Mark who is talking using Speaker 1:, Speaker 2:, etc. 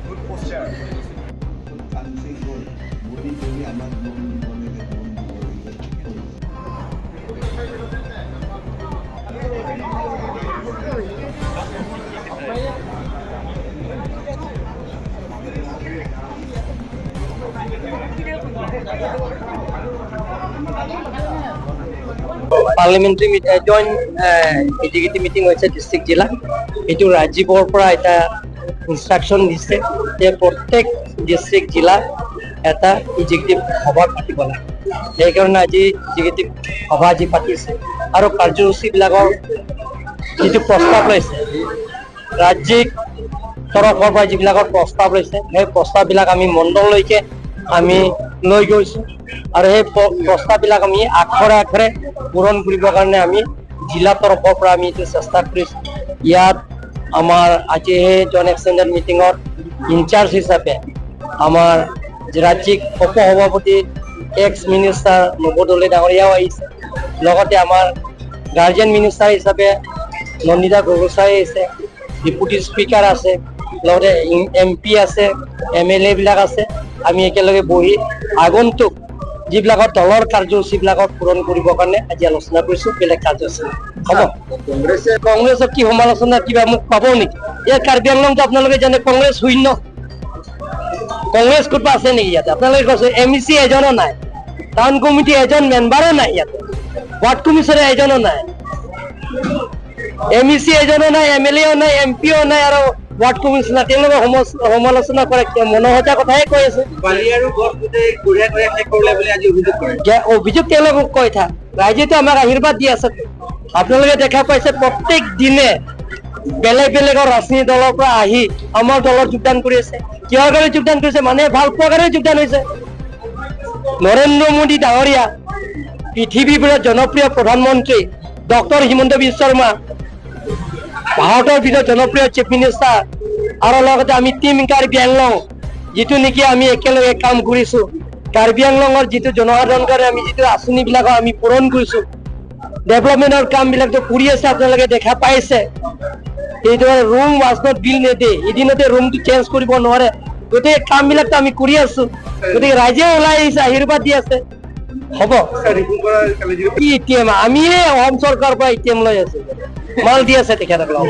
Speaker 1: Good posture.
Speaker 2: Kanchi গ'ল বলি বলি আমাক লোন দিব লাগে, লোন দিব লাগে।
Speaker 3: পাৰ্লিমেণ্টাৰী জইণ্ট এক্সিকিউটিভ মিটিং হৈছে ডিষ্ট্ৰিক্ট জিলা। এইটো ৰাজ্যিকৰ পৰা এটা ইনষ্ট্ৰাকশ্যন দিছে যে প্ৰত্যেক ডিষ্ট্ৰিক্ট জিলা এটা এক্সিকিউটিভ সভা পাতিব লাগে। সেইকাৰণে আজি এক্সিকিউটিভ সভা আজি পাতিছে আৰু কাৰ্যসূচীবিলাকৰ যিটো প্ৰস্তাৱ লৈছে, ৰাজ্যিক তৰফৰ পৰা যিবিলাকৰ প্ৰস্তাৱ লৈছে, সেই প্ৰস্তাৱবিলাক আমি মণ্ডললৈকে আমি লৈ গৈছোঁ আৰু সেই প্ৰস্তাৱবিলাক আমি আখৰে আখৰে পূৰণ কৰিবৰ কাৰণে আমি জিলা তৰফৰ পৰা আমি এইটো চেষ্টা কৰিছোঁ। ইয়াত আমাৰ আজি সেই জইণ্ট এক্সটেণ্ডেড মিটিঙত ইনচাৰ্জ হিচাপে আমাৰ ৰাজ্যিক উপ সভাপতি এক্স মিনিষ্টাৰ নৱ দলে ডাঙৰীয়াও আহিছে। লগতে আমাৰ গাৰ্জেন মিনিষ্টাৰ হিচাপে নন্দিতা গগৈচাই আহিছে, ডিপুটি স্পীকাৰ আছে, লগতে এম পি আছে, এম এল এ বিলাক আছে। আমি একেলগে বহি আগন্তুক যিবিলাকৰ দলৰ কাৰ্যসূচীবিলাকক পূৰণ কৰিবৰ কাৰণে আজি আলোচনা কৰিছো। বেলেগ কাৰ্যসূচী হ'ব।
Speaker 2: কংগ্ৰেছে
Speaker 3: কংগ্ৰেছৰ কি সমালোচনা কিবা মোক পাব নেকি ইয়াত? কাৰ্বি আংলংটো আপোনালোকে জানে, কংগ্ৰেছ শূন্য। কংগ্ৰেছ ক'ৰবাত আছে নেকি ইয়াতে? আপোনালোকে কৈছে, এম ই চি এজনো নাই, টাউন কমিটি এজন মেম্বাৰো নাই ইয়াতে, ৱাৰ্ড কমিশ্যনাৰ এজনো নাই, এম ই চি এজনো নাই, এম এল এও নাই, এম পিও নাই আৰু ৱাৰ্ড কমিশ্যনাৰ। তেওঁলোকে সমালোচনা কৰে, মনোহজা কথাহে কৈ আছে।
Speaker 4: বালি আৰু গছ গোটেই কঢ়িয়াই কঢ়িয়াই শেষ কৰিলে বুলি আজি অভিযোগ কৰে।
Speaker 3: অভিযোগ তেওঁলোকক কৈ থাক, ৰাইজেতো আমাক আশীৰ্বাদ দি আছে। আপোনালোকে দেখা পাইছে, প্ৰত্যেক দিনে বেলেগ বেলেগৰ ৰাজনীতি দলৰ পৰা আহি আমাৰ দলত যোগদান কৰি আছে। কিহৰ কাৰণে যোগদান কৰিছে? মানুহে ভাল পোৱাৰ কাৰণে যোগদান হৈছে। নৰেন্দ্ৰ মোদী ডাঙৰীয়া পৃথিৱীৰ ভিতৰত জনপ্ৰিয় প্ৰধানমন্ত্ৰী, ডক্টৰ হিমন্ত বিশ্ব শৰ্মা ভাৰতৰ ভিতৰত জনপ্ৰিয় চিফ মিনিষ্টাৰ আৰু লগতে আমি টিম কাৰ্বি আংলং, যিটো নেকি আমি একেলগে কাম কৰিছো। কাৰ্বি আংলঙৰ যিটো জনসাধাৰণৰ কাৰণে আমি যিটো আঁচনিবিলাকৰ আমি পূৰণ কৰিছো, ডেভেলপমেণ্টৰ কাম বিলাকতো কৰি আছে, আপোনালোকে দেখা পাইছে। এইটো Rome was not built in a day। এদিনতে ৰোমটো চেঞ্জ কৰিব নোৱাৰে। গতিকে কাম বিলাকতো আমি কৰি আছো। গতিকে ৰাইজে ওলাই আহিছে, আশীৰ্বাদ দি আছে। হ'ব। কি এটিএম? আমিয়ে অসম চৰকাৰৰ পৰা এটিএম লৈ আছো, মাল দি আছে তেখেতসকলক।